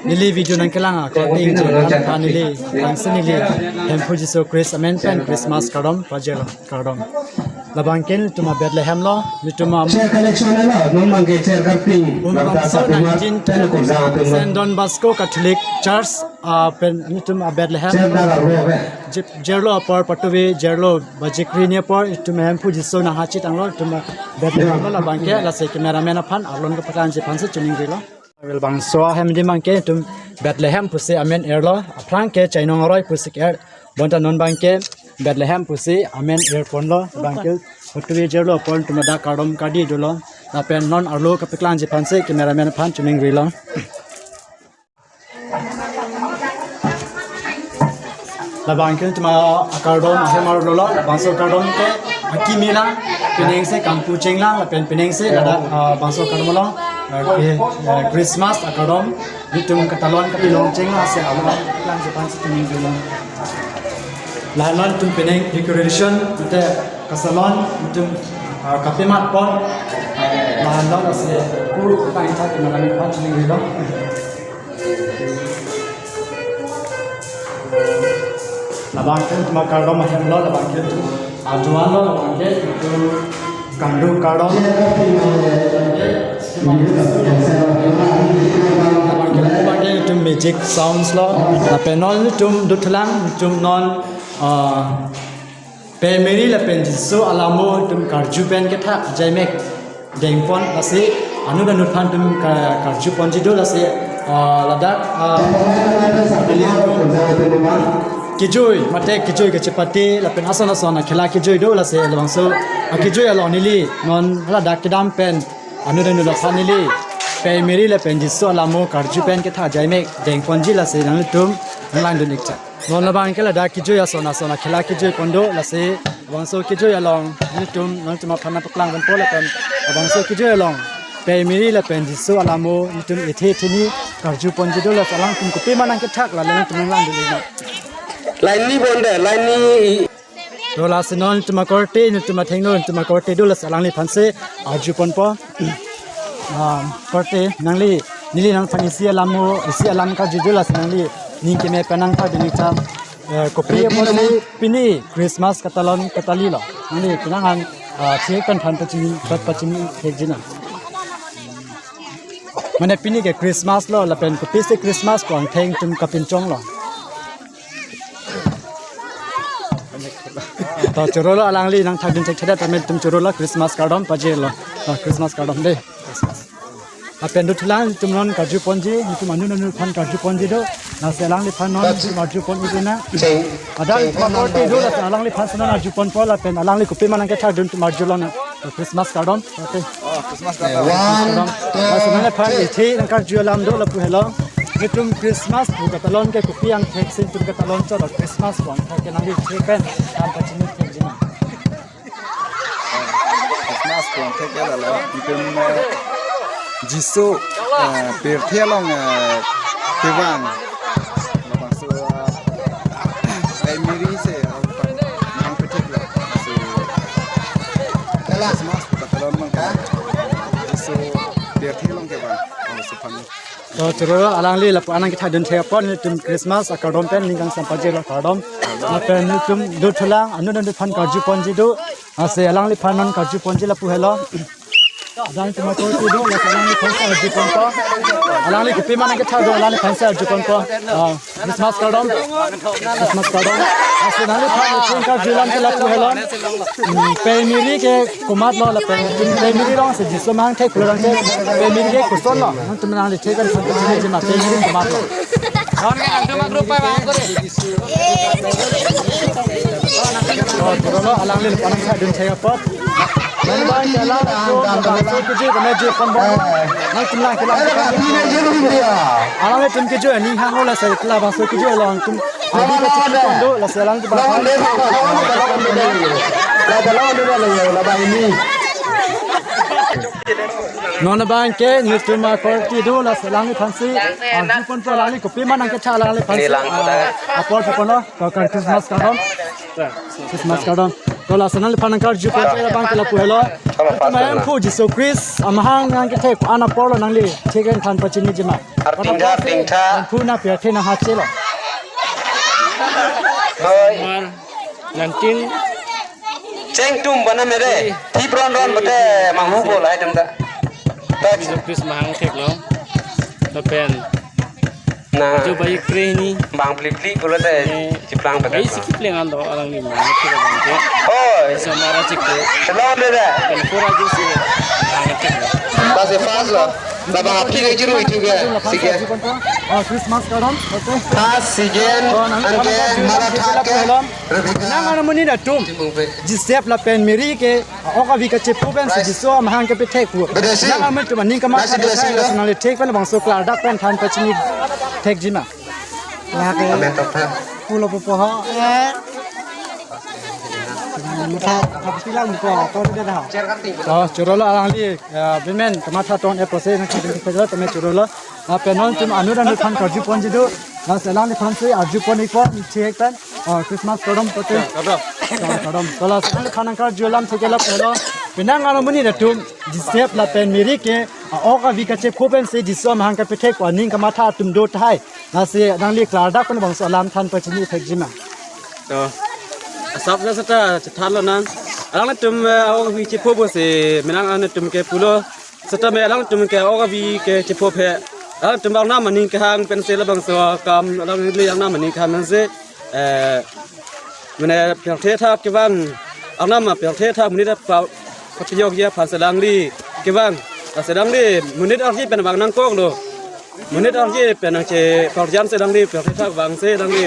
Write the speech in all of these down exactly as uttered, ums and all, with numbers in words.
Neli video nangkelang akorte ingjir aphan neli, tangsi neli Hemphu Jisu Christ amen pen Christmas kardom pajirlo, kardom. Labang ke nelitum a-Bethlehem lo, nelitum a- Chair collection lo, non bang ke chair karping. Bangso nineteen ten Saint Don Bosco Catholic Church, ah, pen nelitum a-Bethlehem. Chair dak arlo ke. Jip-, jirlo apor patuve, jirlo baji kre-hini apor, nelitum Hemphu Jisu nanghachi tanglo, nelitum a-Bethlehem lo labang ke, lasi cameraman aphan arlong kepaklangji aphansi choningrilo. Labangso ahem adim bang ke nelitum Bethlehem pusi amen irlo, aphrang ke Chainong Aroi pusi ke-ir, bonta non bang ke Bethlehem pusi amen irponlo, bang ke patuve jirlo apor nelitum dak kardom kadi dolo, lapen non arlo kepaklangji aphansi cameraman aphan choningrilo. Labang ke nelitum akardom ahem arlo lo, bangso kardom ke akimi lang, penang si kampu cheng lang, lapen penang si ladak, ah, bangso kardom lo, ah, ke, ah, Christmas akardom, nelitum katalon kapilong cheng lang si, amo lang si pan si tuning tuning. Lahenlo nelitum penang decoration, mate kasalon, nelitum, ah, kapematpon, lahenlo si, pur kain thak nangani pan tuning tuning. Labang ke nelitum akardom ahem lo, labang ke nelitum aduan lo, labang ke nelitum kangduk kardom. Labang ke, labang ke nelitum magic sounds lo. Lapen non nelitum dothulang, nelitum non, ah, Pei Mary lapen Jisu alamo nelitum karju pen kethak jaimek dengpon, lasi anut anut aphan nelitum ka-, karju ponji do, lasi, ah, ladak, ah, kejui, mate kejui kachepate, lapen ason ason akhela kejui do, lasi labangso akejui along neli non ladak kedam pen anut anut aphan neli Pei Mary lapen Jisu alamo karju pen kethak jaimek dengponji, lasi nanglitum nanglangdun ikchak. Non labang ke ladak kejui ason ason akhela kejui pon do, lasi labangso kejui along nelitum nangtum aphan nangpaklang ponpo lapen labangso kejui along Pei Mary lapen Jisu alamo nelitum ethe ethe ni karju ponji do, lasi alangtum kopima nangkethak la nangtum nanglangdun ikchak. Line ni bonde, line ni. Do lasi non nelitum akorte, nelitum athengno, nelitum akorte do, lasi alangliphan si arju ponpo. Ah, korte, nangli, neli nangphan isi alam mo, isi alam karju do, lasi nangli ning keme pen nangthakdun ikchak, eh, kopi apotsi pini Christmas katalon katali lo. Nangli penang an, ah, thek pen phan pachini, pat pachini thekji na. Mane pini ke Christmas lo, lapen kopisi Christmas pu angthek nelitum kapinchong lo. To chorolo, alangli nangthakdun thekthedet amen nelitum chorolo, Christmas kardom pajirlo. To Christmas kardom de. Christmas. Lapen dothulang nelitum non karju ponji, nelitum anut anut aphan karju ponji do. Lasi alangliphan non nelitum arju pon ikna. Cheng. Ada cheng nelitum akorte do, lasi alangliphan si non arju ponpo lapen alangli kopima nangkethakdun nelitum arjulong na. To Christmas kardom. Okay. Oh, Christmas kardom. One, two, three. Lasi nangliphan ethe nangkarju alam do lapu helo. Nelitum Christmas pu katalon ke kopi angthek si nelitum katalon chot lo, Christmas pu angthek ke nangli ethe pen nangpachini thekji na. Christmas pu angthek ke lalo, nelitum, eh, Jisu, eh, pirthe along, eh, kevang. Labangso, eh, Pei Mary si, eh, nangpethek lo. So, Christmas pu katalon abang ke Jisu pirthe along kevang. Labangso aphan. To chorolo, alangli lapu-an nangkethakdun thek apot nelitum Christmas akardom pen ning kangsam pajirlo, kardom. Lapen nelitum dothulang anut anut aphan karju ponji do. Lasi alangliphan non karju ponji lapu helo. Ada nelitum akorte do, lasi alangliphan si arju ponpo. Alangli kopima nangkethakdun, alangliphan si arju ponpo. Ah, Christmas kardom. Christmas kardom. Lasi nangliphan nelitum karju alam ke lapu helo. Hmm, Pei Mary ke komatlo lapen Pei Mary rong si Jisu amahang thek pulo rong si Pei Mary ke kosonlo. Nangtum nangli thek pen phan pachini thekji ma, Pei Mary komatlo. To chorolo, alangli lapu-an nangkethakdun thek apot. Nang bang ke alang, nang bang so kejui kena jui kon bang. Nangtum lang kelang. Alanglitum kejui aning hanglo, lasi labangso kejui along nelitum adi kachepon do, lasi alang tu bang. Non abang ke nelitum akorte do, lasi alangliphan si arju ponpo, alangli kopima nangkethak, alangliphan si, ah, apor ponpo. Kardom, Christmas kardom. Christmas kardom. Tola, lason nangliphan nangkarju pon abang ke lapu helo. Tola, Pastor Mayang na. Phu Jisu Christ amahang nangkethek an aporlo nangli thek pen than pachiniji ma? Arpinda, arpinda. Phu na pirthe nang hachelo. Hoi. Nineteen. Cheng tum bana mere. Thi pron ron bete manghu ko lai tum ta. Touch. Jisu Christ mahang theklo. Lapen. Na. Jo bai kre ni. Bang pli pli pulo te. Eh, chiplang bai peta. Siki pleng ando alangli mahang thek abang ke. Oi. Samara chiklo. Shalom dada. Pen pura jo si mahang theklo. Pas e fast lo. Baba aphi ke juru itu ke. Sige. Oh, Christmas kardom. Okay. Pas sigen. Oh, nang anke mara thak ke. Nang ano muni na tum. Joseph lapen Mary ke, a-ok avi kachepho pensi Jisu amahang kepethek pu. Bedesi. Nang amen tum aning kamatha, nasi bedesi, lason nangli thek pen bangso klardak pen than pachini thekji ma? Lake. Amen, Doctor. Pulo pupo ho. Eh. Matha, thap silang pupo, to de da. Oh, chorolo alangli, eh, bimen, kamatha ton e proses nang kidin theklo, tame chorolo. Lapen non tum anut anut aphan karju ponji do. Lasi alangliphan si arju pon ikpo, ni thek pen. Oh, Christmas kardom pote. Kardom. Kardom, kardom. Tola lason nangliphan nangkarju alam thek ke lapu helo. Penang ano muni na tum, Joseph lapen Mary ke, a-ok avi kachepho pensi Jisu amahang kepethek pu aning kamatha atum do tahai. Lasi nangli klardak pen bangso alam than pachini thekji ma? To. Asap na seta chethanlo nang. Alanglitum, eh, a-ok avi chepho pusi, menang ano tum ke pulo. Setame alangtum ke ok avi kachepho aphi. Alangtum arnam aning kehang pensi labangso akam alangli arnam aning kehang pensi, eh, mane pirthe thak kevang, arnam pirthe thak monit apa kapiyok ya aphansi alangli kevang. Lasi alangli monit arje pen vang nangkoklo. Monit arje pen nangcheparjan si alangli pirthe thak vangsi alangli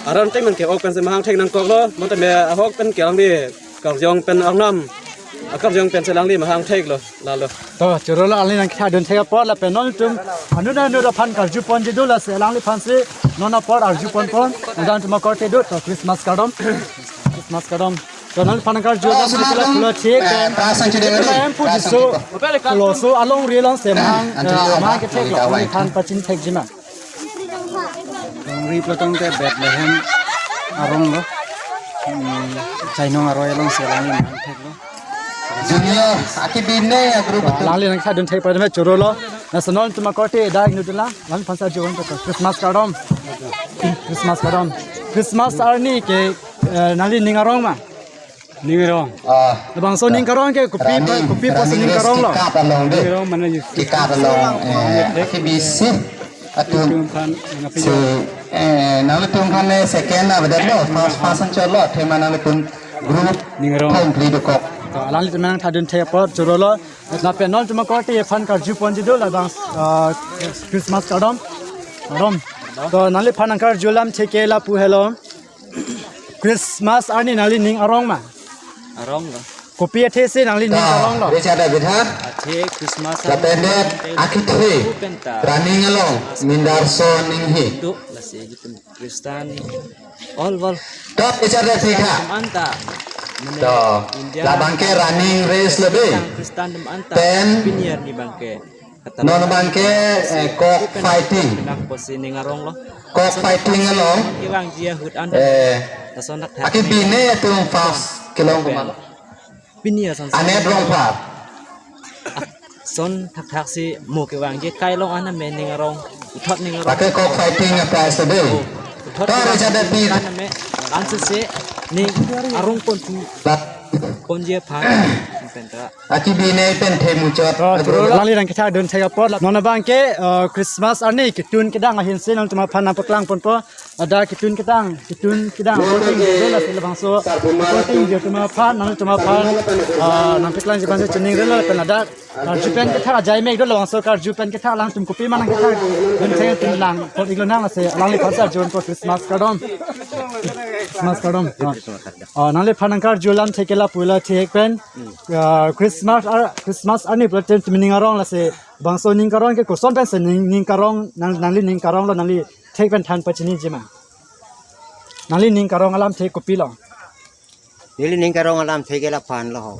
aron ateng man ke ok pensi mahang thek nangkoklo. Matame ahok pen ke alangli karjong pen arnam, akarjong pensi alangli mahang theklo. Lalo. To, chorolo alangli nangkethadun thek apot lapen non tum anut anut aphan karju ponji do, lasi alangliphan si non apor arju pon pon. Nang tum akorte do, to Christmas kardom. Christmas kardom. To nangliphan nangkarju alam si kila kula thek pen. Mayang Phu Jisu. Koloso alongri alongsi amahang, eh, amahang kethek lo. Nangli than pachini thekji ma? Longri plotong te Bethlehem arong lo. Hmm, chainong aroi alongsi alangli mahang theklo. Junior, aki bine ya group. Alangli nangkethadun thek pen chorolo. Lason non tum akorte dak nu dula, lang phansi arju pon to. Christmas kardom. Christmas kardom. Christmas arni ke, eh, nangli ning arong ma? Ning arong. Ah, labangso ning karong ke kopi, running, kopi pusi running ning race karong lo? Tikat along de. Ning arong mane isi. Tikat along, eh, aki bisi atum. Tum aphan, nang aphi. Si, eh, nanglitum aphan, eh, second avedet lo, first, first anchot lo, athema nanglitum group. Ning arong. Thom phli dokok. To, alanglitum nangthadun thek apot chorolo. Lapen non tum akorte aphan karju ponji do labang, ah, Christmas kardom. Kardom. To, nangliphan nangkarju alam thek ke lapu helo. Christmas arni nangli ning arong ma? Arong lo. Kopi athe si nangli ning karong lo? Richard David ha? Athe Christmas arni. Lapen det akithe. Penta. Running along. Mindarson Inghi. Tu, lasi gitu. Kristan. All world. Top Richard David ha? Tum anta. Mane to. India. Labang ke running race lo be. Kristan tum anta. Pen. Pini arni abang ke. Non abang ke, eh, cock fighting. Pinang pusi ning arong lo. Cock fighting along. Kevangji ahut an. Eh. Lason thakthak. Aki bine atum first kelong komat? Pini ason. Anet Rongphar. Lason thakthak si mo kevangji kai along an me ning arong. Uthot ning arong. Lake cock fighting a prize today. Uthot. Tor aja dati. Kan me. Ansi si ning arong ponji. Lak. Ponji aphan. Penta. Aki bine pen the muchot. Oh, chorolo. Alangli nangkethadun thek apot. Non abang ke, eh, Christmas arni ketun kedang ahin si nangtum aphan nangpaklang ponpo. Ada ketun kedang, ketun kedang. Voting je la sila bangso. Voting je tum aphan, nangtum aphan. Ah, nangpaklangji abang si chiningri lo pen ada. Karju pen kethak ajai mek do labangso karju pen kethak alangtum kopi ma nangkethadun thek pen lang. Pot iglo nang lasi alangliphan si arju ponpo Christmas kardom. Christmas kardom. Ah. Oh, nangliphan nangkarju alam thek ke lapu helo thek pen. Hmm. Ah, Christmas ar-, Christmas arni pulote tum ning arong lasi bangso ning karong ke koson pensi ning, ning karong nang, nangli ning karong lo nangli thek pen than pachiniji ma? Nangli ning karong alam thek kopi lo? Neli ning karong alam thek ke laphan lo ho.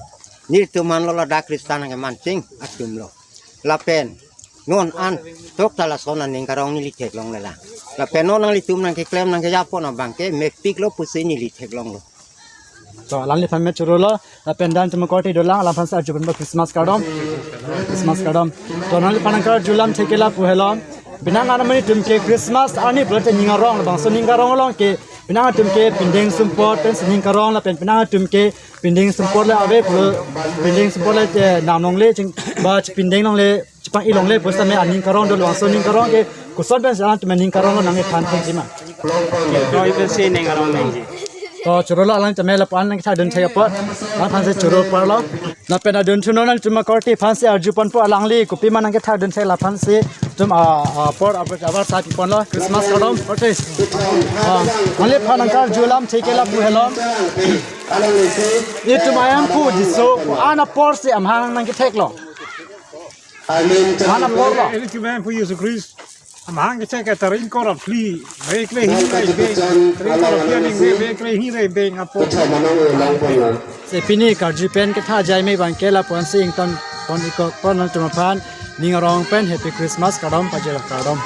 Nelitum an lo ladak Kristan ke mansing atum lo. Lapen non an tok ta lason aning karong neli theklongle lang. Lapen non nanglitum nangkeklem nangkejapon abang ke mepik lo pusi neli theklong lo. To alangliphan me chorolo, lapen dak nangtum akorte dolang, alangliphan si arju ponpo Christmas kardom. Christmas kardom. To nangliphan nangkarju alam thekela pu helo. Penang anam amonit atum ke Christmas arni pulote ning arong, labangso ning karong along ke penang atum ke pindeng sumpot pensi ning karong lapen penang atum ke pindeng sumpot le ave pulo, pindeng sumpot le, eh, nam longle ching ba chipindeng longle chipang-i longle pusitame aning karong do, labangso ning karong ke koson pensi alanglitum aning karong lo nangkethan ponji ma. Kroi pensi ning arong nangji. To chorolo alanglitum aphan nangkethakdun thek apot, alangliphan si choro parlo. Lapen adun thunon nangtum akorte aphan si arju ponpo alangli kopima nangkethakdun thek, laphan si nangtum a, a, apor abar, abar sa pi ponlo Christmas kardom korte. Ah, alangliphan nangkarju alam thekela pu helo. Itum ayang ku diso, ko-an apor si amahang nangketheklo. Ko-an apor lo. Ilitum Amen pu Jisu Christ amahang kethek ke taring korap phli, bek le hing rei bek, taring korap phli aning bek, bek le hing rei bek apor. Si pini karju pen ketha ajai me abang ke lapu-an si ington pon ikok pon nangtum aphan ning arong pen Happy Christmas kardom pajir kardom.